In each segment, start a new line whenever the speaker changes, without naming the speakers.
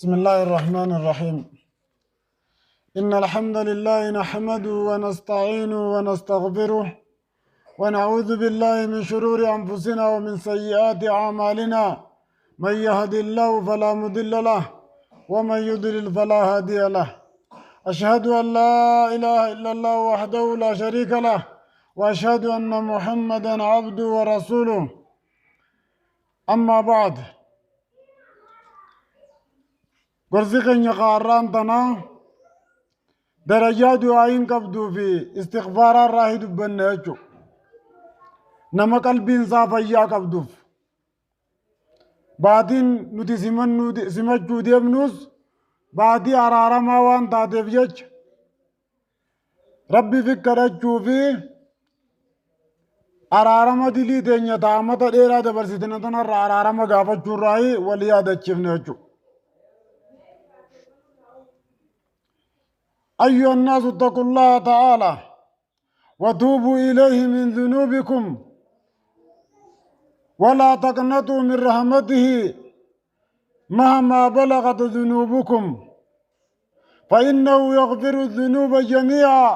بسم الله الرحمن الرحيم. إن الحمد لله نحمده ونستعينه ونستغفره ونعوذ بالله من شرور أنفسنا ومن سيئات أعمالنا. من يهد الله فلا مضل له ومن يضلل فلا هادي له. أشهد أن لا إله إلا الله وحده لا شريك له وأشهد أن محمدا عبده ورسوله. أما بعد، Gorsi keenya qaarraan tanaa darajaa du'aayin qabduu fi istighfaaraa irraa hi dubbanna jechuudha. Nama qalbiin isaa fayyaa qabduuf baatiin nuti simachuu deemnus baatii araaramaa waan taateef jecha Rabbi fi kadhachuu fi araarama dilii teenya taamata dheeraa dabarsitine tanarraa araarama gaafachuu irraa wal yaadachiifne jechuudha. أيها الناس اتقوا الله تعالى وتوبوا إليه من ذنوبكم ولا تقنطوا من رحمته مهما بلغت ذنوبكم، فإنه يغفر الذنوب جميعا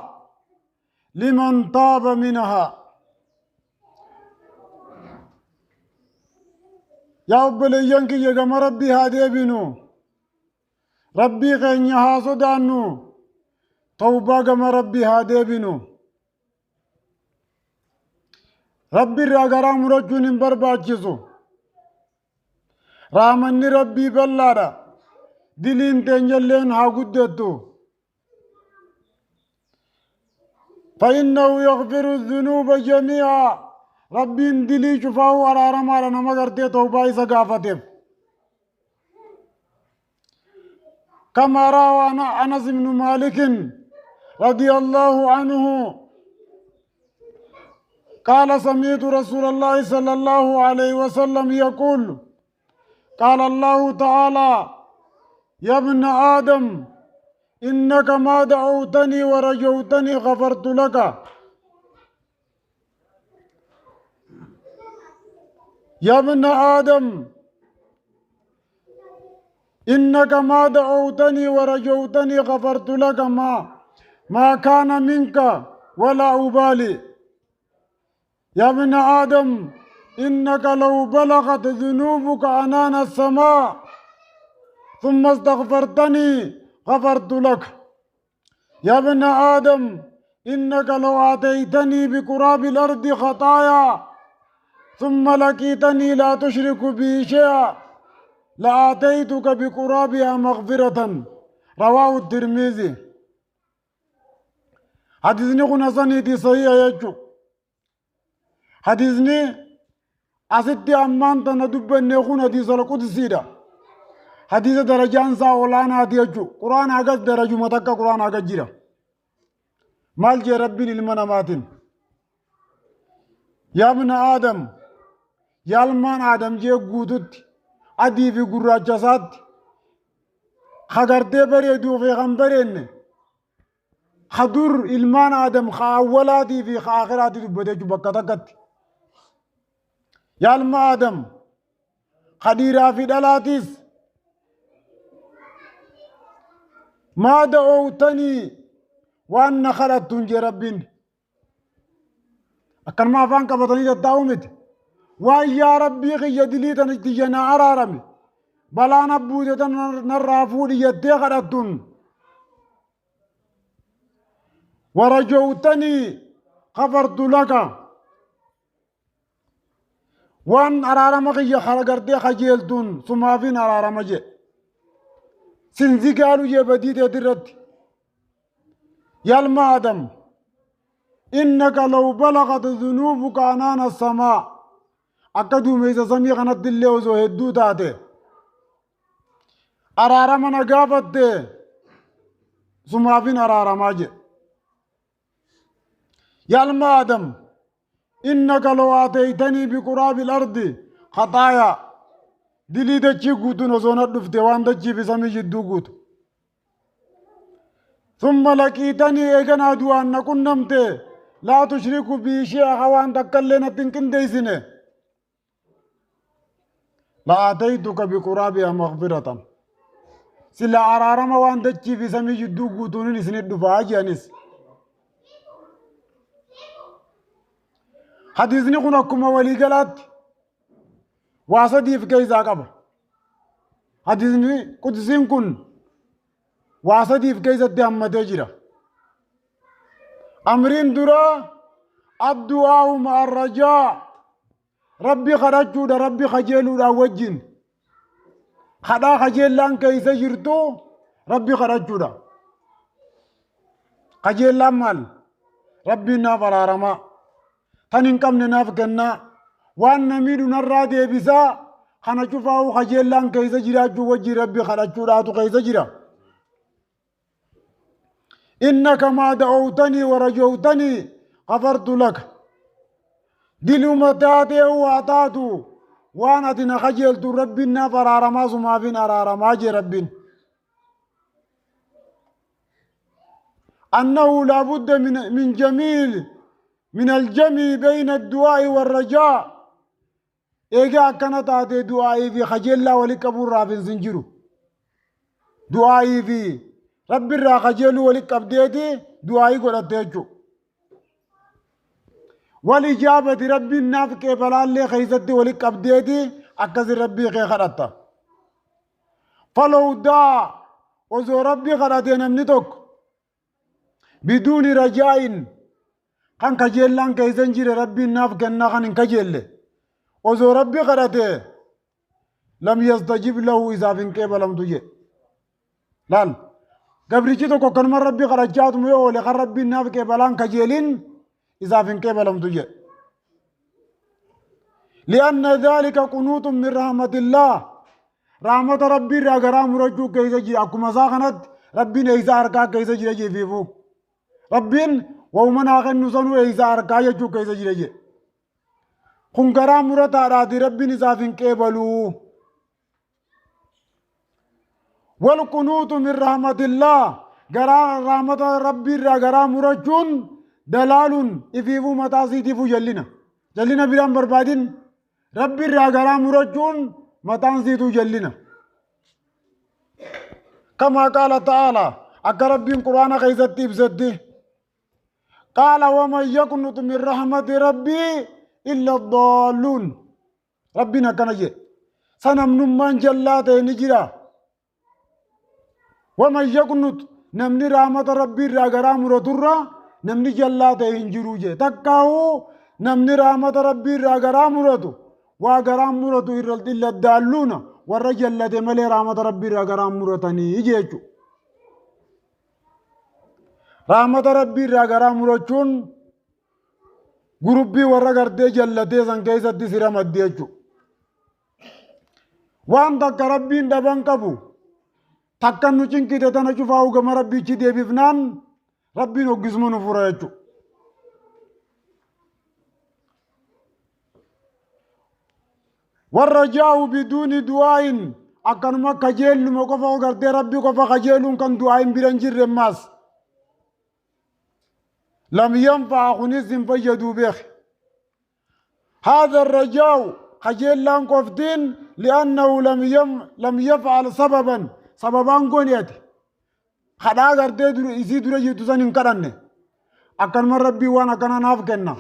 لمن تاب منها. يا أبليانك يا جماعة ربي هادي بنو ربي غنيها صدانو توبة كما ربي هادي بنو ربي راغرا مرجون برباچيسو رامني ربي بلارا دلين تنجلين ها قدتو. فإنه يغفر الذنوب جميعا. ربي دلي شفاو أرارم على نمغرتي توبة إسا. كما روى أنس بن مالك رضي الله عنه قال سمعت رسول الله صلى الله عليه وسلم يقول: قال الله تعالى: يا ابن آدم إنك ما دعوتني ورجوتني غفرت لك. يا ابن آدم إنك ما دعوتني ورجوتني غفرت لك ما كان منك ولا أبالي. يا ابن آدم إنك لو بلغت ذنوبك عنان السماء ثم استغفرتني غفرت لك. يا ابن آدم إنك لو آتيتني بقراب الأرض خطايا ثم لقيتني لا تشرك بي شيئا لآتيتك بقرابها مغفرة. رواه الترمذي. حديثني كنا سنيتي صحيح يجو. حديثني أستي أمان تندب نيكون حديث القدسي دا. حديث درجان سا أولانا ديجو. قرآن أجد درجة متك قرآن أجد جرا. مال جي ربي للمنا ماتن. يا ابن آدم يا المان آدم جي قودت adii fi gurraacha isaatti hagartee bareeduu fi kan bareenne hadur ilmaan Aadam ka awwalaatii fi ka akhiraatii dubbate jechuun bakka takkatti. Yaa ilma Aadam ka dhiiraa fi dhalaatiis maa da'oowtanii waan na kadhattuun jee Rabbiin. Akkanuma afaan qabatanii tattaa'u miti. Waan yaa Rabbii kiyya dilii tana tiyya na araarame balaan abbuute tana narraa fuudhi jettee kadhattuun. ورجوتني غفرت لك. وان أرارم خي خرجرتي خجلتون سمافين أرارم جي سنزي قالوا يا بديت درت. يا المادم إنك لو بلغت ذنوبك عنان السماء أكدو ميزا سمي غنت اللي وزو هدو تاتي أرارم نقافت سمافين أرارم جي. يا المادم إنك لو آتيتني بقراب الأرض خطايا دلي دچي قوتو نزونت دفتي وان دچي في سمي جدو قوتو ثم لقيتني إيغن أدوان نكون نمتي لا تشرك بي شيئا خوان تكلنا تنكن ديسني لآتيتك بقرابها مغفرة. Sila araarama waan dachii fi samii jidduu guutuunin isinit dhufaa jedhanis. Hadiisni kun akkuma waliigalaatti waa sadiif keessaa qaba. Hadiisni qudsiin kun waa sadiif keessatti hammatee jira. Amriin duraa addu'aa'u ma'a rajaa Rabbi kadhachuudha Rabbi kajeeluudhaan wajjin kadhaa kajeellaan keessa jirtu Rabbi kadhachuudha. Kajeellaan maal? Rabbiin naaf araaramaa. Tan hin qabne naaf kennaa. Waan na miidhu narraa deebisaa. Kana cufaa'uu kajeellaan keessa jiraachuu wajjin Rabbi kadhachuudhaatu keessa jira. Innaka maa da'owtanii warajowtanii kafartu laka. Diluma taatee waa taatu waan ati na kajeeltu Rabbiin naaf araaramaa sumaafin araaramaa jee Rabbiin. أنه لا بد من جميل من الجمع بين الدعاء والرجاء Eega akkana taate du'aa'ii fi kajeellaa wali qabuu irraa hafinsi hin jiru. Du'aa'ii fi Rabbi irraa kajeeluu wali qabdeeti du'aa'ii godhatte jechuudha. Wal ijaabati Rabbiin naaf qeebalaallee keessatti wali qabdeeti akkasi Rabbii kee kadhatta. Falow daa osoo Rabbi kadhate namni tokko biduuni rajaa'in kan kajeellaan keessa hin jire Rabbiin naaf kennaa kan hin kajeelle osoo Rabbi kadhate lam yastajib lahu isaaf hin qeebalamtu jedhe. Laal gabrichi tokko akkanuma Rabbi kadhachaatuma yoo oole kan Rabbiin naaf qeebalaan kajeelin isaaf hin qeebalamtu jedhe. Li'anna dhaalika qunuutun min rahmatillah Rahmata Rabbii irraa garaa murachuu keessa jira. Akkuma isaa kanatti Rabbiin eeysaa harkaa keessa jira jeefiifuu. Rabbiin wauma naa kennu sanuu eeysaa harkaa jechuu keessa jira jee. Kun garaa murataadhaati Rabbiin isaaf hin qeebaluu. Wal qunuutu min rahmatillaa garaa rahmata Rabbii irraa garaa murachuun dalaaluun ifiifuu mataa isiitiifuu jallina. Jallina biraan barbaadin Rabbi irraa garaa murachuun mataan siituu jallina. Kamaa qaala ta'aala akka Rabbiin Qur'aana keessatti ibsetti. Qaala waman yaqnutu min rahmati rabbii illa daalluun. Rabbiin akkana jedhe. Sanamnummaan jallaa ta'e ni jira. Waman yaqnut namni rahmata Rabbii irraa garaa muraturra namni jallaa ta'e hin jiru jee. Takkaa'uu namni rahmata Rabbii irraa garaa muratu waa garaa muratu irra illa daalluuna warra jallate malee rahmata Rabbii irraa garaa muratanii jechuudha. Rahmata Rabbii irraa garaa murachuun gurubbii warra gartee jallatee san keessatti si ramaddi jechuudha. Waan takka Rabbiin dhaban qabu takka nu cinqite tana cufaa'u gama Rabbiichi deebifnaan Rabbiin hoggisuma nu fura jechuudha. Warra jaa'u biduuni du'aayin akkanuma kajeelluma qofa gartee Rabbi qofa kajeeluun kan du'aayin bira hin jirre ammaas. Lam yanfa'a kunis hin fayyaduu beeki. Haadha rajaa'u kajeellaan qoftiin li'annahu lam yaf'al sababan sababaan goone ati kadhaa gartee isii dura jirtu san hin kadhanne akkanuma rabbii waan akkanaa naaf kenna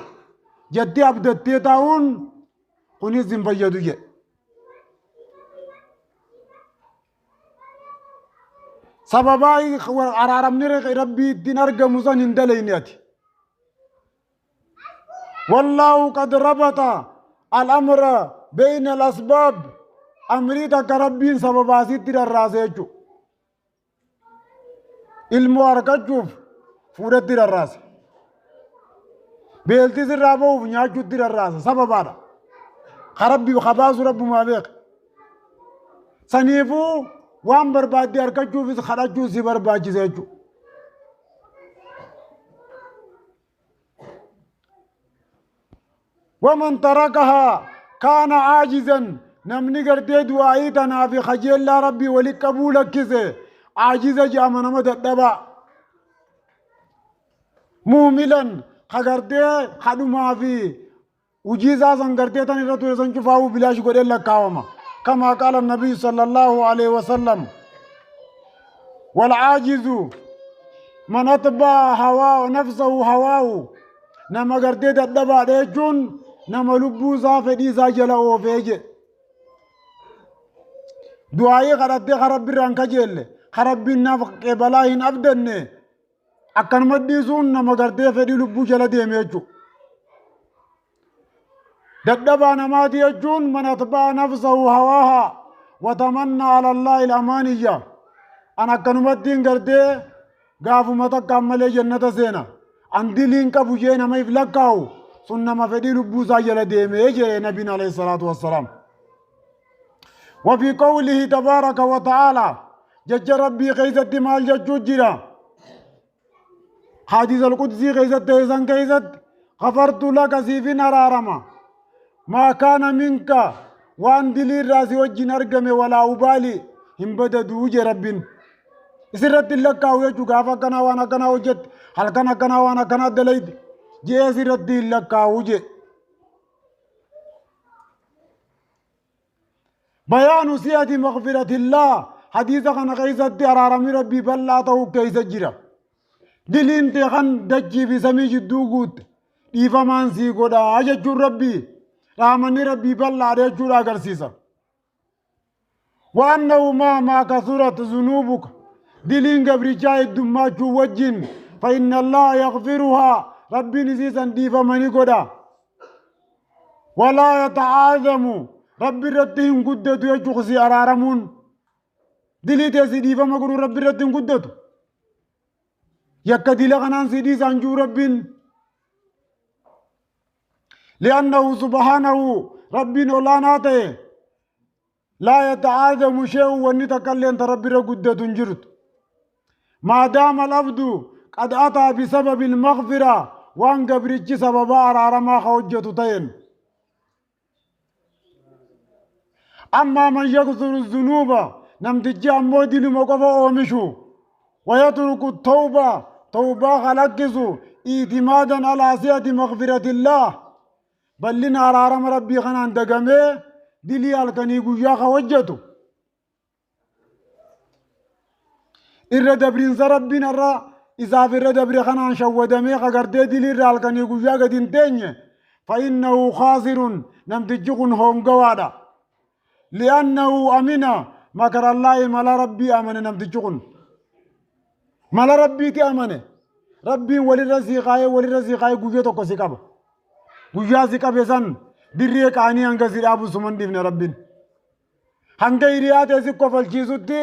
jettee abdattee taa'uun kunis hin fayyadu jedhe. Sababaa araaramni rabbii ittiin argamu san hin dalayne ati. Wallaahu qad rabata al-amra bayna al-asbaab amrii takka rabbiin sababaa sitti rarraase jechuudha. Ilmoo argachuuf fuudhatti rarraase. Beelti sirraa ba'uuf nyaachuutti rarraase sababaadha. Ka rabbi ka baasu rabbumaa beeka. Saniifuu waan barbaadde argachuufis kadhachuun si barbaachisa jechuudha. Waman tarakahaa kaana aajizan namni gartee du'aa'ii tanaa fi kajeellaa rabbii wali qabuu lakkise aajiza jedhama nama dadhabaa. Muumilan ka gartee kadhumaa fi hujii isaa san gartee tan irra ture san cufaa'uu bilaash godhee lakkaawama. Kamaa qaala nabiyyu sallallahu alaihi wasallam. Walcaajizu man atba'a hawaa nafsahu hawaahu, nama gartee dadhabaadha jechuun nama lubbuu isaa fedhii isaa jala oofee jedhe. Du'aayii kadhattee ka Rabbi irraa hin kajeelle, ka Rabbiin naaf qeebalaa hin abdanne, akkanuma dhiisuun nama gartee fedhii lubbuu jala deeme jechuudha. Dadhabaa namaati jechuun man atba'a nafsahu hawaaha watamanna ala Allaahi al-amaaniyya. An akkanumattiin gartee gaafuma takkaan malee jannata seena. An diliin qabu jee nama if lakkaa'u sun nama fedhii lubbuu isaa jala deemee jedhe Nabiin alayhi salaatu wassalaam. وفي قوله تبارك وتعالى، جج ربي كيست مال ججو جرا، حديث القدسي كيست تيسان كيست: غفرت لك، سيفين أرارما، ما كان منك، waan dilii irraa si wajjin argame، ولا أبالي، hin badaduu je Rabbiin. Isirratti hin lakkaa'u jechuu. Gaafa akkanaa waan akkanaa hojjette, halkan akkanaa waan akkanaa dalayde jee sirratti hin lakkaa'u je. بيان سعة مغفرة الله، حديث kana keessatti araaramni Rabbii bal'aa ta'uu keessa jira. Diliin tee kan dachii fi samii jidduu guutte dhiifamaan sii godhaa jechuun Rabbii raamanni Rabbii bal'aadha jechuudha agarsiisa. وأنه مهما كثرت ذنوبك، diliin gabrichaa heddummaachuu wajjin، فإن الله يغفرها، Rabbiin isiisan dhiifamanii godha. ولا يتعاظم، Rabbi irratti hin guddatu jechuu. Si araaramuun, dilii tee si dhiifama godhuu Rabbi irratti hin guddatu. Yakka dila kanaan si dhiisaan jiru Rabbiin. لأنه سبحانه، Rabbiin olaanaa ta'e، لا يتعاظم شيء، wanni takka illeen ta Rabbi irra guddatu hin jirtu. ما دام العبد قد أتى بسبب المغفرة، waan gabrichi sababa araaramaa ka hojjetu ta'een. أما من يكثر الذنوب، namtichi ammoo diluma qofa oomishu، ويترك التوبة، tawbaa kalakkisu، اعتمادا على سعة مغفرة الله، bal'ina araarama Rabbii kanaan dagamee dilii halkanii guyyaa ka hojjetu, irra dabriinsa Rabbiin irra isaaf irra dabre kanaan shawwadamee ka gartee dilii irra halkanii guyyaa gadi hin teenye، فإنه خاسر، namtichi kun hongawaadha. لأنه أمن مكر الله، mala Rabbii amane. Namtichi kun mala Rabbiiti amane. Rabbiin walirra sii kaayee, walirra sii kaayee, guyyaa tokko si qaba. Guyyaa si qabe san dirree qaanii hanga si dhaabu suman dhiifne Rabbiin. Hanga hiriyaa ta'e si kofalchiisutti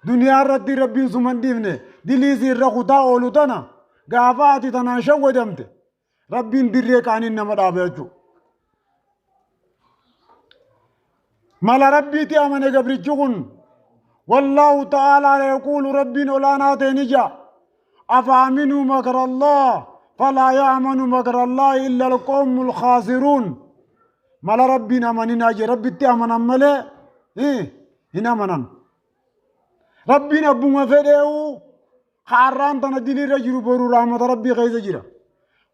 duniyaa irratti Rabbiin suman dhiifne. Dilii si irra kutaa oolu tana gaafa ati tanaan shawwadamte Rabbiin dirree qaaniin nama dhaaba jechuudha. Mala Rabbiiti amane gabrichi kun. والله تعالى يقول، Rabbiin olaanaa ta'e ni ja'a: أفأمنوا مكر الله فلا يأمن مكر الله إلا القوم الخاسرون. Mala Rabbiin amaninaa jee. Rabbitti amanan malee hin amanan. Rabbiin abbuma fedheewu kaarraan tana diliirra jiru boru rahmata Rabbii keessa jira.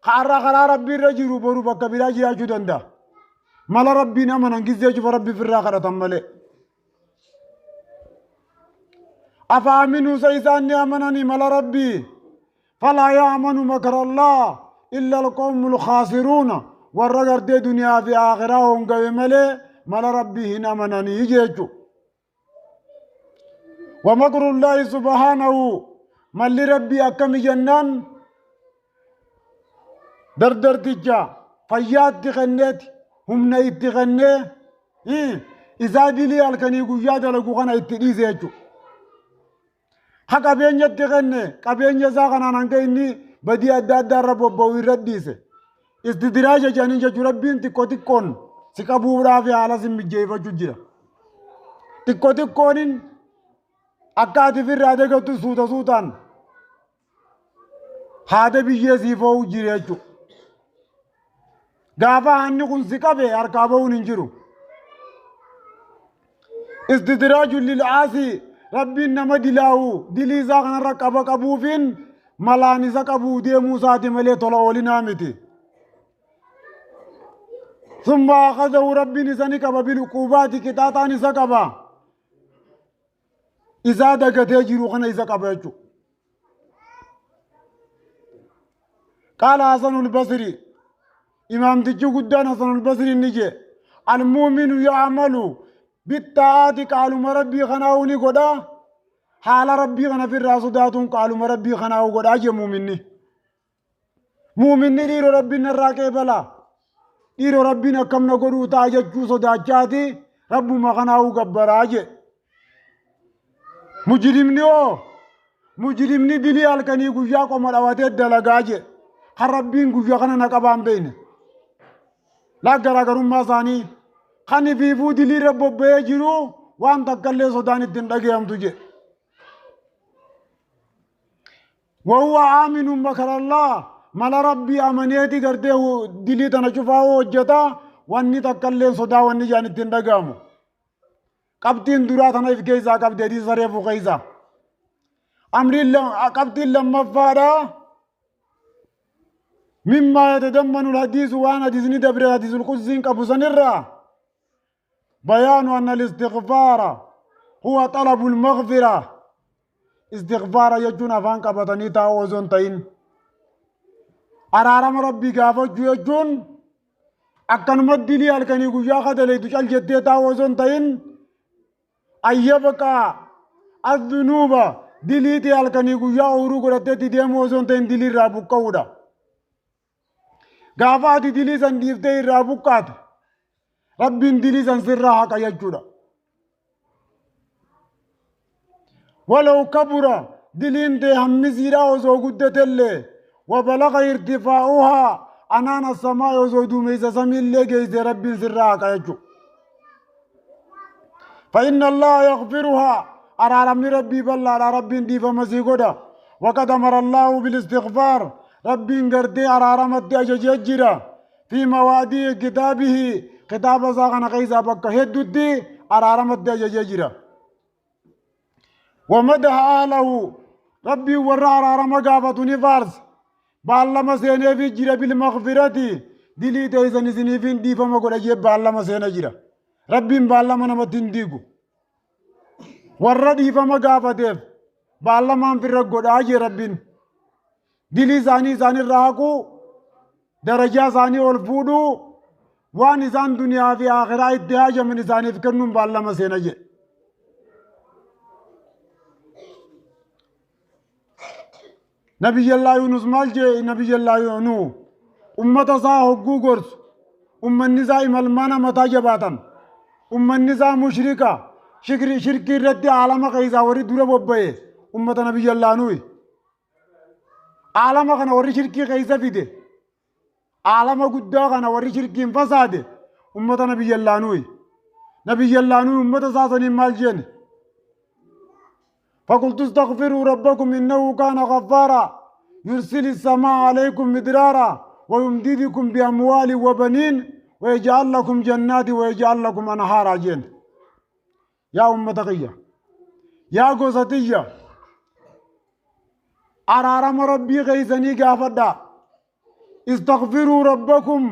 Kaarraa karaa Rabbii irra jiru boru bakka biraa jiraachuu danda'a. Mala Rabbiin amanan gizee cufa Rabbi firraa kadhatan malee. أفأمنوا، sa isaan ni amananii mala Rabbii؟ فلا يأمن مكر الله إلا القوم الخاسرون، warra gartee duniyaa fi akhiraa hongawe malee mala Rabbii hin amananii jechu. ومكر الله سبحانه، malli Rabbii akkami jennaan, dardarticha fayyaatti kenneeti, humna itti kennee, isaa dilii halkanii guyyaa dalagu kana itti dhiise jechuudha. Ha qabeenyatti kenne, qabeenya isaa kanaan hanga inni badii adda addaa irra bobba'u irra dhiise. استدراج jedhanii jechuun Rabbiin xiqqoo xiqqoon si qabuudhaaf haala si mijjeeffachuu jira. Xiqqoo xiqqoonin akka ati firraa dagattu suuta suutaan haada biyyee siif oo'u jira jechuudha. Gaafa hanni kun si qabe harkaa ba'uun hin jiru. استدراج للعاصي، Rabbiin nama dilaawu dilii isaa kanarra qaba qabuufiin malaan isa qabuu deemuu isaati malee tola oolinaa miti. ثم أخذه، Rabbiin isa ni qaba، بالعقوبات، qixaaxaan isa qaba. Isaa dagatee jiru kana isa qaba jechuudha. Qaala Hasanul Basri, imaamtichi guddaan Hasanul Basri ni jee, almuuminu ya'malu bittaa'aati, qaaluma rabbii kanaa'uu ni godha, haala rabbii kana firraa sodaatuun qaaluma rabbii kanaa'uu godhaa jee muuminni. Muuminni dhiiroo rabbiin narraa qeebala, dhiiroo rabbiin akkam na godhuu ta'a jechuu sodaachaati rabbuma kanaa'uu gabbaraa jee. Mujrimni hoo? Mujrimni dilii halkanii guyyaa qoma dhawatee dalagaa jee. Kan rabbiin guyyaa kana na qabaan beekne. Laa garaagarummaa isaanii kan ifiifuu dilii irra bobba'ee jiru waan takkallee sodaan ittiin dhagayamtu jee. Wahuwa aaminun makarallaa, mala rabbii amaneeti gartee dilii tana cufaa hojjeta, wanni takkallee sodaa wanni jaan ittiin dhagayamu. Qabxiin duraa tana if keessaa qabdi hadiisa reefu keessa. Amriin qabxiin lammaffaadha. Mimmaa yatadammanu hadiisu, waan hadiisni dabre hadiisul qudsiin qabu sanirraa, bayaanu anna al-istighfaara huwa talabul maghfira. Istighfaara jechuun afaan qabatanii taa'uu osoo hin ta'in, araarama rabbii gaafachuu jechuun akkanuma dilii halkanii guyyaa kadalaytu cal jettee taa'uu osoo hin ta'in, ayyabqaa addunuuba diliitii halkanii guyyaa ooyiruu godhattee itti deemuu osoo hin ta'in, dilii irraa buqqa'uudha. Gaafa ati dilii san dhiiftee irraa buqqaate, rabbiin dilii san sirraa haqa jechuudha. Walaw kabura, diliin tee hammisiidhaa osoo guddatellee, wabalaga irtifaa'uhaa anaana samaa, osoo duumeysa samiillee geeyse, rabbiin sirraa haqa jechuudha. فإن الله يغفرها، أرارمني ربي بلا ربي ديفا مسيقودا. وقد أمر الله بالاستغفار، ربي قرتي أرارمت أجججرا في مواضيع كتابه، كتاب ساقنا قيسا بكا هدودي أرارمت أجججرا. ومدح أهله، ربي ورا أرارم قافتني فارس baallama seeneefii jira، بالمغفرة، dilii teeysan isiniifin dhiifama godha jee baallama seena jira. Rabbiin baallama namatti hin diigu. Warra dhiifama gaafateef baallamaan firra godhaa jee rabbiin. Dilii isaanii isaanirraa haquu, darajaa isaanii ol fuudhuu, waan isaan duniyaa fi akhiraa itti haajaman isaaniif kennuun baallama seena jee. Nabiyyallaa Yunus maal jee? Nabiyyallaa Nuh ummata isaa hogguu gorsu, ummanni isaa imalmaana mataa jabaatan, ummanni isaa mushrika, shirkii irratti aalama keessaa warri dura bobba'e ummata nabiyyallaa Nuhi. Aalama kana warri shirkii keessa fide, aalama guddaa kana warri shirkiin fasaade ummata nabiyyallaa Nuhi. Nabiyyallaa Nuhi ummata isaa saniin maal jeen? فقلت استغفروا ربكم إنه كان غفارا، يرسل السماء عليكم مدرارا، ويمددكم بأموال وبنين، ويجعل لكم جنات ويجعل لكم أنهارا جين. يا أمة قية، يا قوستية، أرارم ربي غيثني قافدا، استغفروا ربكم،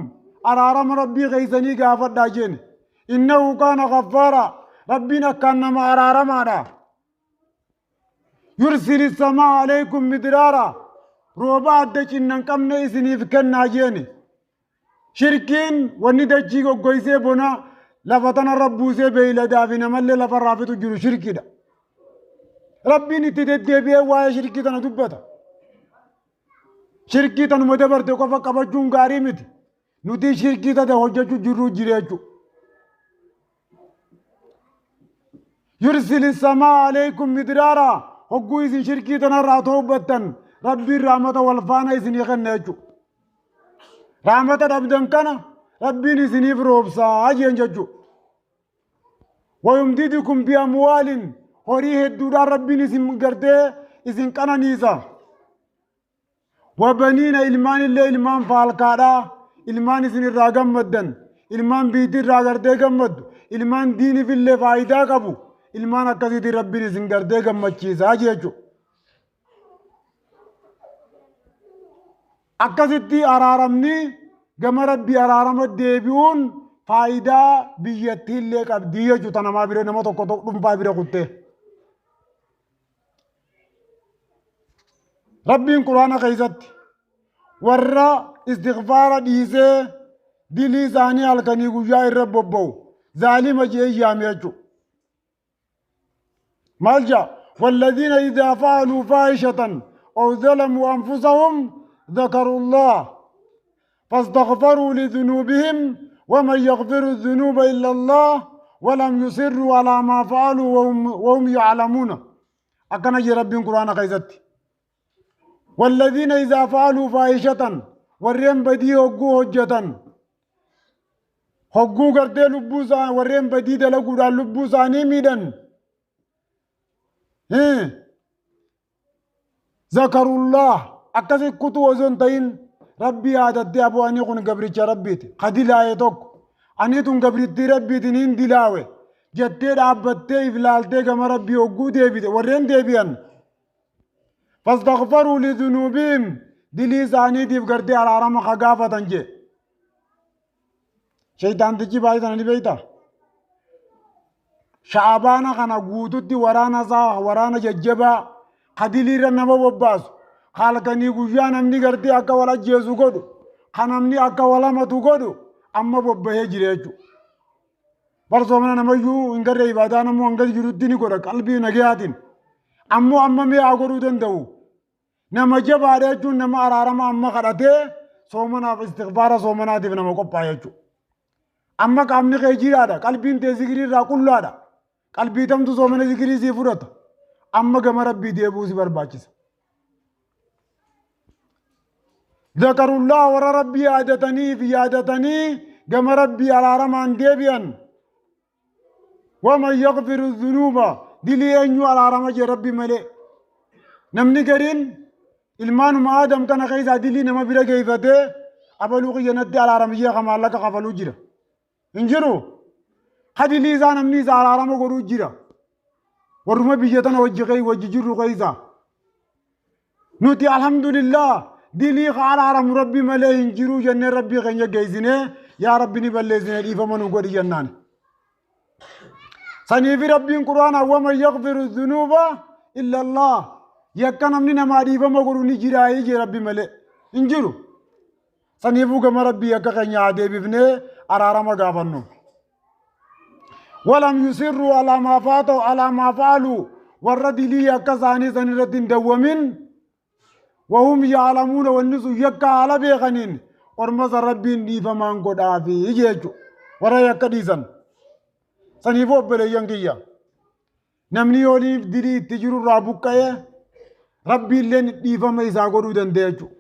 أرارم ربي غيثني قافدا جين، إنه كان غفارا، ربنا كان ما أرارم يرسل السماء عليكم مدرارا، rooba adda cinnan qabne isiniif kennaa jeeni. Shirkiin wanni dachii goggoysee bona lafa tanarra buusee beeyladaa fi namallee lafarraa fixu jiru shirkiidha. Rabbiin itti deddeebi'ee waa'ee shirkii tana dubbata. Shirkii tanuma dabarte qofa qabachuun gaarii miti. Nuti shirkii tana hojjechuu jirru jira jechuudha. يرسل السماء عليكم مدرارا، hogguu isin shirkii tanarraa toobattan rabbiin rahmata wal faana isinii kenna jechuudha. Rahmata dhabdan kana rabbiin isiniif roobsaa jeen jechuudha. ويمددكم بأموال، horii hedduudhaan rabbiin isin gartee isin qananiisa. وبنين، ilmaan illee ilmaan faalkaadhaa, ilmaan isin irraa gammaddan, ilmaan biitii irraa gartee gammaddu, ilmaan diiniif illee faayidaa qabu, ilmaan akkasiitiin rabbiin isin gartee gammachiisaa jechuudha. Akkasitti araaramni gama rabbii araarama deebi'uun faayidaa biyyattii illee qabdii jechuudha, namaa bira nama tokko dhuunfaa bira kuttee. Rabbiin Qur'aana keessatti warra istighfaara dhiisee dilii isaanii halkanii guyyaa irra bobba'u zaalima jee yaame jechuudha. Maal jaa? والذين إذا فعلوا فاحشة أو ظلموا أنفسهم ذكروا الله فاستغفروا لذنوبهم ومن يغفر الذنوب إلا الله ولم يصروا على ما فعلوا وهم يعلمون. أكن ربي القرآن قيزتي والذين إذا فعلوا فاحشة ورين بدي هجو هجة هجو قرتي لبوسا ورين بدي دلقوا لبوسا نيميدا ذكروا الله أكثر كتو وزن تين ربي عادت أبو أني كن قبرتش ربيت قدي لا يتوك أني تون قبرتي ربي تنين دلاوي جتة رابطة إفلالتي كما ربي وجو ديبي ورين ديبيان فاستغفروا لذنوبهم دلي زاني ديف قرتي على رام خقافة تنجي شيطان تجي باي تنني بيتا شعبانا كان قوتو ورانا زا ورانا ججبا قديلي رنما بباس خالقني گویا namni gartee akka wal ajjeesu godhu kan namni akka wal hamatu godhu amma bobbahee jira jechuudha. Barsoomana namayyuu hin garree ibaadaa namuu hanga jirutti ni godha qalbii nagayaatiin. Ammoo amma mi'aa godhuu danda'u. Nama jabaadha jechuun nama araarama amma kadhatee soomanaaf istighfaara soomanaatiif nama qophaa'e jechuudha. Amma qaamni kee jiraadha qalbiin tee zikirii irraa qullaadha. Qalbii tamtu soomana zikirii sii fudhata. Amma gama rabbii deebi'uu si barbaachisa. ذكروا الله ورا ربي عادتني في عادتني كما ربي على رمان ديبيا ومن يغفر الذنوب دلي أنيو على رمج ربي ملي نمني قرين المان ما آدم كان خيزا دلي نما بلا كيفته أبلوغ يندي على رمجي كما لك قفلو جرا انجرو خدي لي زان نمني على رمج غرو جرا ورما بيجتنا وجهي وججرو خيزا نوتي الحمد لله دلي على رم ربي ملي انجرو جنة ربي غنيا جايزنه يا ربي نبلزنه إفهمنو نقول جنان سنيفي ربي القرآن ومن يغفر الذنوب إلا الله يكن من ما ريفما قروني جراي جي ربي ملي انجرو سنيفو كما ربي يكا غنيا دي بفنه أرارما غافنو ولم يصروا على ما فاتوا على ما فعلوا والرد لي يكا ساني سنرد دومين وهم يعلمون والنسو يكا على بيغنين ورمز ربي نيفما نقود آفي يجيجو ورا يكا ديزن سنيفو بلي namni yooniif dilii itti jiru irraa buqqa'ee rabbi illeen dhiifama isaa godhuu danda'a jechuudha.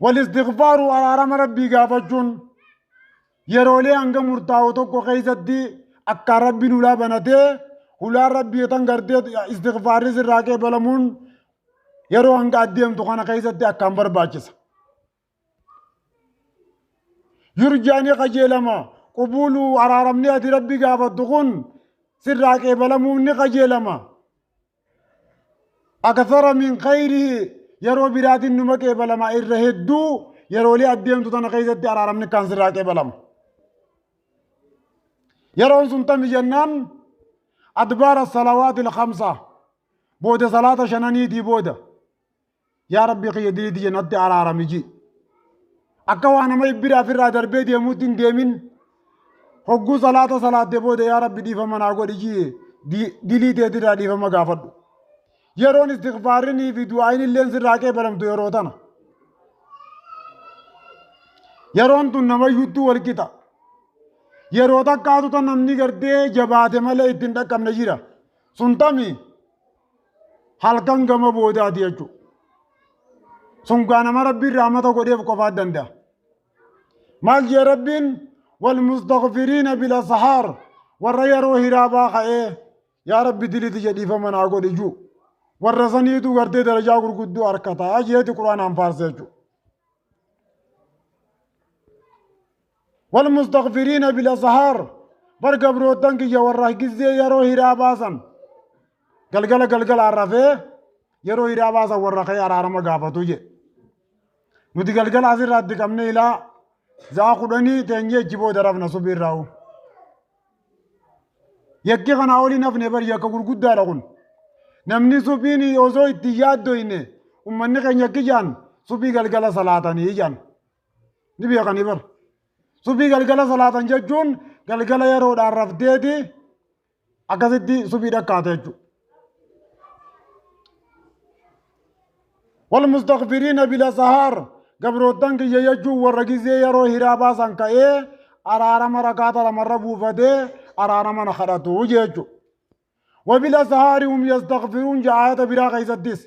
Wal-istighfaaru araarama rabbii gaafachuun yeroolee hanga murtaa'u tokko keessatti akka rabbiin hulaa banatee hulaan rabbii tan gartee istighfaarri sirraa qeebalamuun yeroo hanga adeemtu kana keessatti akkaan barbaachisa. Yurjaani qajeelama قبول أرارمني أتي ربي قافتكون سراك إبلموني قجيلما أكثر من خيره يرو برات النمك إبلما إرهدو يرو لي أديم تتنا قيزتي أرارمني كان سراك إبلما يرون سنتم جنان أدبار الصلوات الخمسة بود صلاة شناني دي بود يا ربي قيدي دي جنتي أرارمي جي أكوانا ما يبرا في الرادر بيت يموتين ديمين hogguu salaata salaattee booda yaa rabbi dhiifama naa godhi jee dilii teetirraa dhiifama gaafadhu. Yeroon istighfaarinii fi du'aayin illeen sirraa qeebalamtu yeroo tana. Yeroon tun namayyuttuu wal qixa. Yeroo takkaatu tan namni gartee jabaate malee ittiin dhaqqabne jira. Sun tami halkan gama boodaati jechuudha. Sun gaa nama rabbiin rahmata godheef qofaa danda'a. Maal jee rabbiin والمستغفرين بالأسحار والريرو هرابا خيه يا ربي دلتي جديفة من أقول جو والرسانيتو غرتي درجة غرغدو أركتا أجيت قرآن أنفارسيجو والمستغفرين بالأسحار برقبرو تنكي يوراه جزي يرو هرابا سن قلقل قلقل عرفه يرو هرابا سن ورخي أرارما غافتو جي نتي قلقل عزير رادك أمني إلى Zaa kudhanii teenyee achi booda rafna subiirraa'u. Yakki kanaa oliin hafne bar yakka gurguddaadha kun. Namni suphiin osoo itti yaaddoyne ummanni keenya akki jaan suphii galgala salaatanii jaan. Ni beekanii bar. Suphii galgala salaatan jechuun galgala yeroodhaan rafteeti akkasitti suphii dhakkaata jechuudha. Wal mustaghfiriina bila sahaar gabroottan kiyya jechuun warra gizee yeroo hiraa baasan ka'ee araarama rakaata lamarra buufatee araarama na kadhatu jechuudha. Wabila sahaari hum yastaghfiruun jaayata biraa keessattis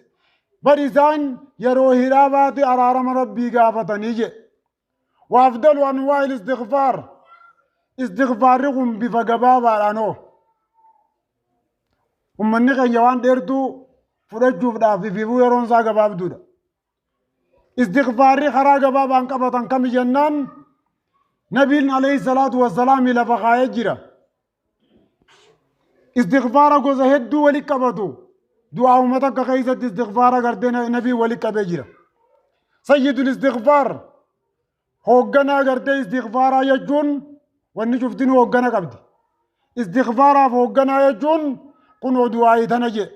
bar isaan yeroo hiraa baate araarama rabbii gaafatanii jedhe. Waafdalu anwaa'il istighfaar istighfaarri kun bifa gabaabaadhaan hoo ummanni keenya waan dheertuu fudhachuufdhaaf ififuu yeroon isaa gabaabduudha. Istighfaarri karaa gabaabaan qabatan kami jennaan nabiin alayhi salaatu wassalaami lafa kaayee jira. Istighfaara gosa hedduu wali qabatu du'aa uummata akka keessatti istighfaara gartee nabiin wali qabee jira. Sayyidul istighfaar hoogganaa gartee istighfaaraa jechuun wanni cuftinuu hooggana qabdi. Istighfaaraaf hoogganaa jechuun kunoo du'aa'ii tana jedhe.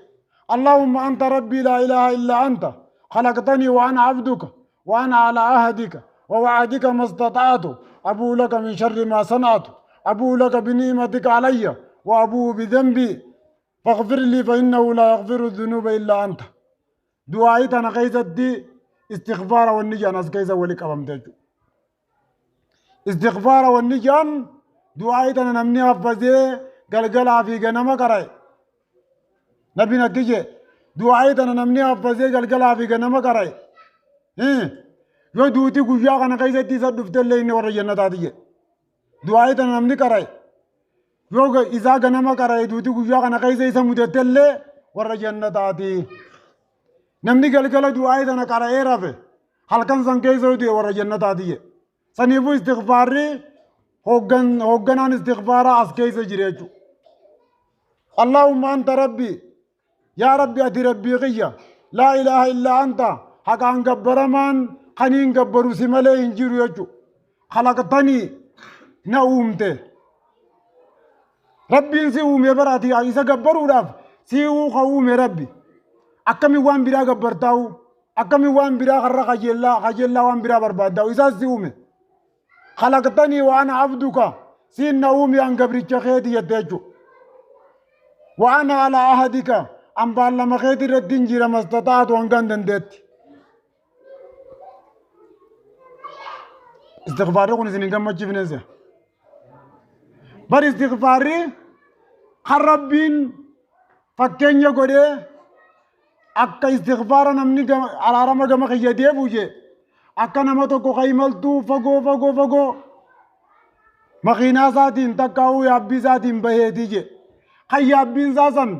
Allahumma anta rabbii laa ilaaha illa anta khalaqtanii wa ana abduka wa ana ala ahdika wa wa'adika mastata'atu abuu laka min sharri maa sana'atu abuu laka bini'matika alayya wa abuu bidhanbii faghfir lii fa innahu laa yaghfiru dhunuuba illa anta. Du'aa'ii tana keessatti istighfaara wanni jedhan as keessa wali qabamte jechuudha. Istighfaara wanni jedhan du'aa'ii tana namni haffazee galgalaa fi ganama qara'e. Nabiin akki jee du'aa'ii tana namni haffazee galgalaa fi ganama qara'e. Yoo duuti guyyaa kana keessatti isa dhufte illee inni warra jannataati jedhe. Du'aa'ii tana namni qara'e. Yoo isaa ganama qara'e duuti guyyaa kana keessa isa mudatte illee warra jannataati. Namni galgala du'aa'ii tana qara'ee rafe halkan san keessa yoo du'e warra jannataati jedhe. Saniifuu istighfaarri hoogganaan istighfaaraa as keessa jira jechuudha. Allahumma anta rabbi yaa rabbi ati rabbii kiyya laa ilaaha illaa anta haqaan gabbaramaan kaniin gabbaru si malee hin jiru jechuudha. Khalaqtanii na uumte. Rabbiin si uume bara ati isa gabbaruudhaaf si ka uume rabbi. Akkamiin waan biraa gabbartaa'u akkamiin waan biraa karra kajeellaa kajeellaa waan biraa barbaaddaa'u isaas si uume. Khalaqtanii wa ana abduka siin na uume an gabricha keeti jette jechuudha. Wa ana ala ahadika an baallama keeti irratti hin jira mastata'atu hangaan dandeetti. Istighfaarri kun isin hin gammachiifne se'a. Bar istighfaarri kan rabbiin fakkeenya godhee akka istighfaara namni araarama gama kiyya deebi'u jee akka nama tokko kan imaltuu fagoo fagoo fagoo makiinaa isaatiin takkaa'uu yaabbii isaatiin baheetii jee kan yaabbiin isaa san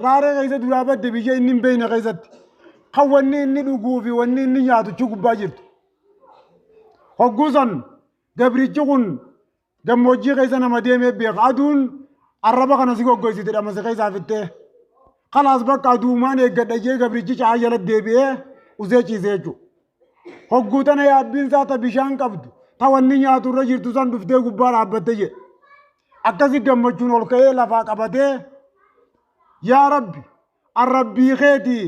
raaree keessa duraa badde biyya inni hin beekne keessatti kan wanni inni dhuguu fi wanni inni nyaatu achi gubbaa jirtu. Hogguu san gabrichi kun gammoojjii keessa nama deemee beeka. Aduun arraba kana si goggoysiti dhamase keessaa fittee. Kalaas bakka aduumaan eeggadha jee gabrichi caa jala deebi'ee usee ciisee jechuudha. Hogguu tana yaabbiin isaa ta bishaan qabdu ta wanni nyaatu irra jirtu san dhuftee gubbaa dhaabbatte jedhe. Akkasi gammachuun ol ka'ee lafaa qabatee yaa Rabbi an Rabbii keetii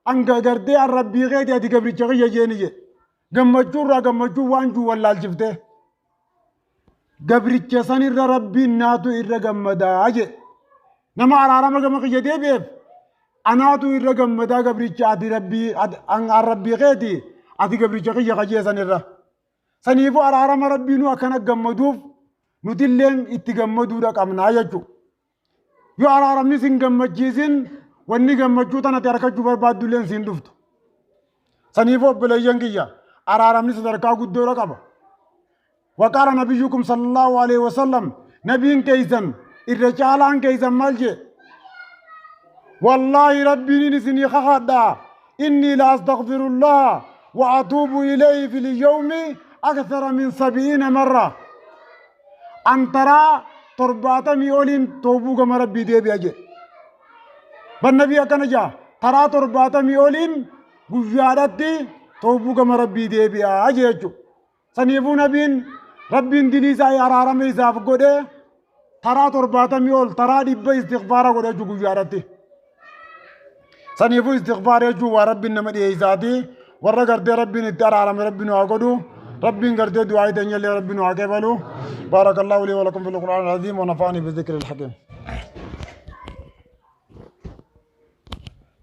an gartee an Rabbii keetii ati gabricha kiyya jeeni jedhe. Gammachuu irraa gammachuu waan juu wallaalchiftee. Gabricha sanirra Rabbiin naatu irra gammadaa jedhe. Nama araarama gama kiyya deebi'eef anaatu irra gammadaa gabricha ati Rabbii an Rabbii keeti ati gabricha kiyya kajee sanirra. Saniifuu araarama Rabbii nu akkana gammaduuf nutilleen itti gammaduudha qabnaa jechuudha. Yoo araaramni sin gammachiisin wanni gammachuu tanatti harkachuu barbaaddulleen siin dhuftu. Saniifuu obboleeyyan kiyya araaramni sadarkaa guddoodha qaba. Waqaala nabiyyukum sallallahu alaihi wasallam nabiin keeysan irra caalaan keeysan maal jee? Wallaahi rabbiin isinii kakadha inni la astaghfirullah wa atuubu ilayhi fil yawmi akthara min sabi'iina marra. An taraa 70 oliin toobuu gama rabbii deebi'a jedhe. Ban nabii akkana jaa taraa 70 oliin guyyaadhatti toobuu gama rabbii deebi'a jechuudha. Saniifuu nabiin rabbiin dilii isaa araarama isaaf godhe Taraa 70 ol, taraa 100 istighfaara godha jechuu guyyaadhatti. Saniifuu istighfaara jechuun waa Rabbiin nama dhiyeessaati. Warra gartee Rabbiin itti araarame Rabbi nu haa godhu. Rabbiin gartee du'aa teenya illee Rabbi nu haa qeebalu. Baarakallahu lii wa lakum fil Qur'aan al-aziim wa nafa'anii bi dhikril hakiim.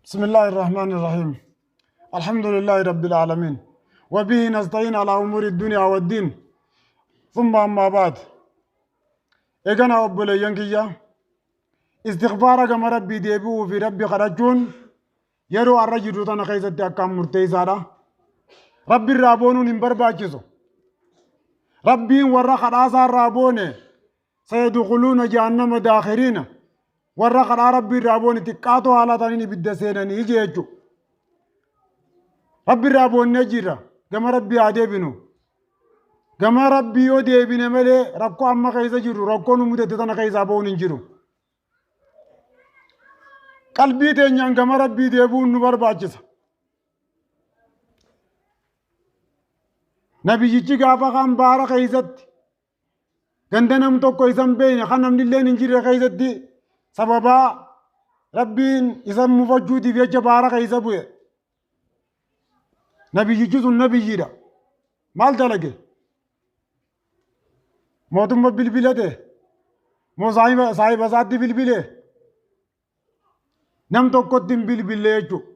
بسم الله الرحمن الرحيم الحمد لله رب العالمين وبه نستعين على أمور الدنيا والدين ثم أما بعد. Eegana obboleeyyan kiyya, istighfaara gama Rabbii deebi'uu fi Rabbi kadhachuun yeroo har'a jirru tana keessatti akkaan murteessaadha. Rabbi irraa boonuun hin barbaachisu. Rabbiin warra kadhaasaa irraa boone sayadkhuluuna jahannama daakhiriina, warra kadhaa Rabbi irraa boone xiqqaatoo haala ta'aniin ibidda seenanii jechuudha. Rabbi irraa boonnee jirra, gama Rabbii haa deebinu. Gama Rabbii yoo deebine malee rakkoo amma keessa jirru, rakkoo nu mudate tana keessaa ba'uun hin jiru. Qalbii teenyaan gama Rabbii deebi'uun nu barbaachisa. Nabiyyichi gaafa kaan baara keessatti ganda nam tokko isa hin beekne kan namni illee hin jirre keessatti sababaa Rabbiin isa mufachuutiif jecha baara keessa bu'e. Nabiyyichi sun nabiyyiidha. Maal dalage? Mootummaa bilbilate? Moo saahiba isaatti bilbile? Nam tokkotti hin bilbille jechuudha.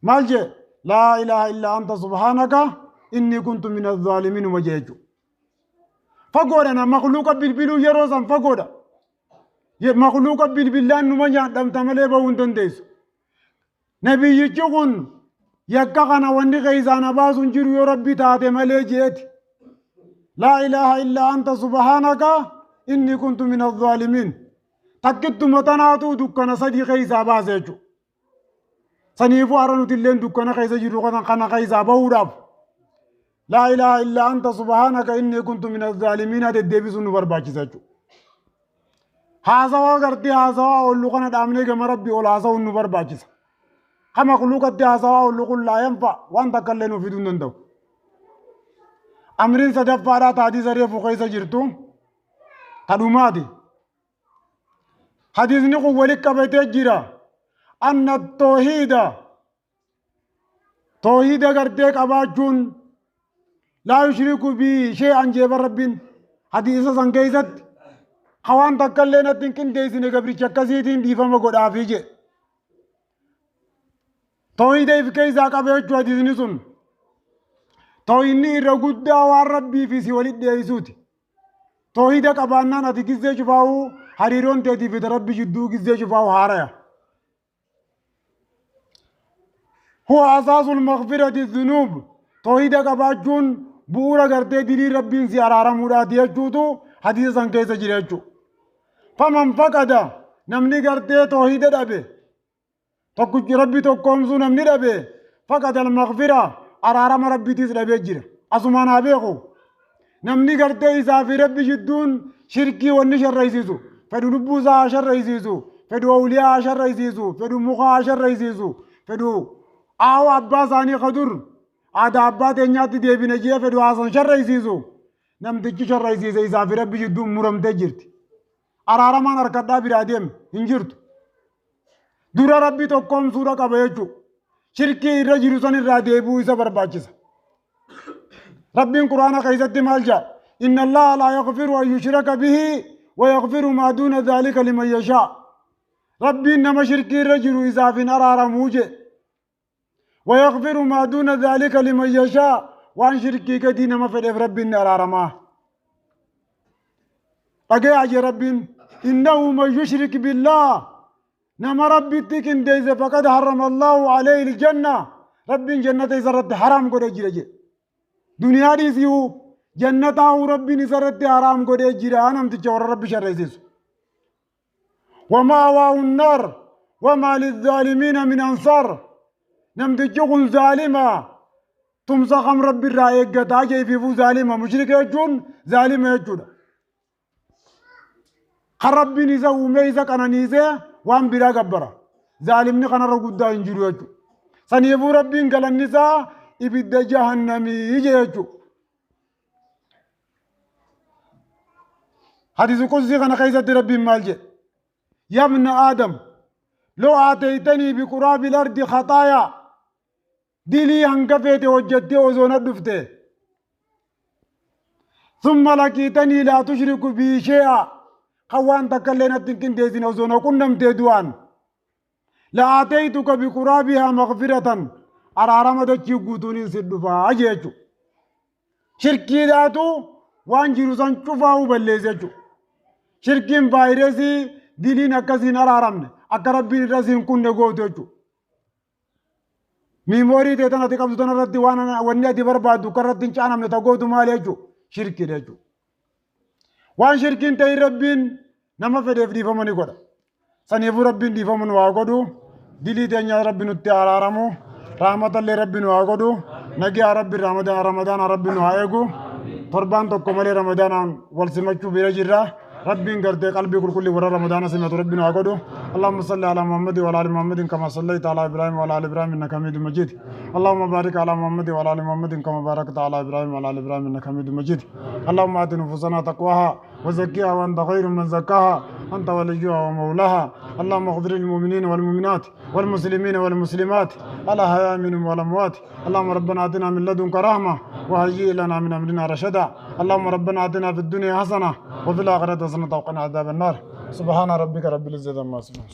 Maal jee? Laa ilaaha illaa anta subhaanaka inni kuntu min azzaalimiin uma jee jechuudha. Fagoodha na makluuqa bilbiluu yeroo san fagoodha. Makluuqa bilbillaan numa nyaadhamta malee bahuu hin dandeessu. Nabiyyichi kun yakka kana wanni keessaa na baasu hin jiru yoo Rabbi taate malee jeeti. Laa ilaaha illaa anta subhaanaka inni kuntu min azzaalimiin. Takkittuma tanaatu dukkana sadii keessaa baase jechuudha. Saniifuu har'a nuti illeen dukkana keessa jirru kana keessaa bahuudhaaf laa ilaaha illaa anta subhaanaka inni kuntu min azzaalimiin deddeebisuun nu barbaachisa jechuudha. Haasawaa gartee haasawaa oollu kana dhaabnee gama Rabbii ol haasawuun nu barbaachisa. Ka makluuqatti haasawaa oollu kun laa yanfa, waan takka illee nuuf fiduu hin danda'u. Amriin sadaffaadhaa ta hadiisa reefu keessa jirtu ta dhumaati. Hadiisni kun walitti qabatee jira. Anna toohiida, toohiida gartee qabaachuun, laa yushriku bii shay'an jeeba Rabbiin hadiisa san keessatti ka waan takka illee natti hin qindeessine gabricha akkasiitiin dhiifama godhaafii jedhe. Toohiida if keessaa qaba jechuu hadiisni sun. Toohidni irra guddaa waan Rabbii fi si walitti dhiyeessuuti. Toohida qabaannaan ati gizzee cufaa'uu hariiroon teetii fi Rabbi jidduu gizzee cufaa'u haaraya. Huwa asaasul maghfirati dhunuub. Toohida qabaachuun bu'uura gartee dilii Rabbiin si araaramuudhaati jechuutu hadiisa san keessa jira jechuudha. Faman faqada, namni gartee toohida dhabe, tokkichi Rabbi tokkoomsuu namni dhabe, faqada al-maghfira, araarama Rabbiitiis dhabee jira. Asumaan haa beeku. Namni gartee isaa fi Rabbi jidduun shirkii wanni sharraysiisu, fedhu lubbuu isaa haa sharraysiisu, fedhu awliyaa haa sharraysiisu, fedhu muka haa sharraysiisu, fedhu aawoo abbaa isaanii kadur aadaa abbaa teenyaatti deebine jee fedhu haasan sharraysiisu, namtichi sharraysiise isaa fi Rabbi jidduun muramtee jirti. Araaramaan harkadhaa biraa deeme hin jirtu. Dura Rabbi tokkoomsuudha qaba jechuudha. Shirkii irra jiru san irraa deebi'uu isa barbaachisa. Rabbiin Quraana keessatti maal jedha? Inna Allaha laa yaghfiru an yushraka bihi wa yaghfiru maa duuna dhaalika liman yashaa. Rabbiin nama shirkii irra jiru isaaf hin araaramuu jedhe. Wa yaghfiru maa duuna dhaalika liman yashaa. Waan shirkii gadii nama fedheef Rabbiin ni araaramaa. Dhagayaa jee Rabbiin. Innahu man yushrik billaah, nama Rabbitti qindeesse, faqad harrama Allahu alayhi aljanna, Rabbiin jannata isa irratti haraam godhee jira jedhe. Duniyaa dhiisuu jannataa'uu Rabbiin isa irratti haraam godhee jira namticha warra Rabbi sharreessisu. Wamaawaahu nnaar wamaa lizzaalimiina min ansaar, namtichi kun zaalima, tumsa kam Rabbi irraa eeggataa jee ifiifuu zaalima, mushrika jechuun zaalima jechuudha. Kan Rabbiin isa uumee isa qananiisee waan biraa gabbara. Zaalimni kanarra guddaa hin jiru jechuudha. Saniifuu Rabbiin galanni isaa ibidda jahannamii jee jechuudha. Hadiisa qudsii kana keessatti Rabbiin maal jedhe? Yaa ibna Aadam, loo aataytanii biquraabil ardi khaxaayaa, dilii hanga feete hojjattee osoo na dhufte, thumma laqiitanii laa tushriku bii shee'a, kan waan takka illee natti hin qindeessine osoo na qunnamtee du'aan, la aataytuka biquraabihaa maghfiratan, araarama dachii guutuun si dhufaa jechuudha. Shirkiidhaatu waan jiru san cufaa'uu balleessa jechuudha. Shirkiin vaayirasii diliin akkasiin araaramne akka Rabbiin irra siin kunne gootu jechuudha. Miimoorii tee tan ati qabdu tan irratti waan wanni ati barbaaddu akka irratti hin caanamne ta gootu maali jechuudha? Shirkiidha jechuudha. Waan shirkiin ta'in Rabbiin nama fedheef dhiifama ni godha. Saniifuu Rabbiin dhiifama nu haa godhu. Dilii teenya Rabbi nutti haa araaramu. Rahmatallee Rabbi nu haa godhu. Nagiyaa Rabbi Ramadaana Rabbi nu haa eegu. Torbaan tokko malee Ramadaanaan wal simachuu bira jirra. Rabbiin gartee qalbii qulqullii warra Ramadaana simatu Rabbi nu haa godhu. Allahumma salli ala Muhammad wa ala ali Muhammadin kama sallaita ala Ibrahim wa ala ali Ibrahim innaka Hamidum Majid. Allahumma barik ala Muhammad wa ala ali Muhammadin kama barakta ala Ibrahim wa ala ali Ibrahim innaka Hamidum Majid. Allahumma ati nufusana taqwaha وزكيها وأنت خير من زكاها، أنت وليها ومولاها. اللهم اغفر للمؤمنين والمؤمنات والمسلمين والمسلمات الأحياء منهم والأموات. اللهم ربنا آتنا من لدنك رحمة وهيئ لنا من أمرنا رشدا. اللهم ربنا آتنا في الدنيا حسنة وفي الآخرة حسنة وقنا عذاب النار. سبحان ربك رب العزة عما يصفون.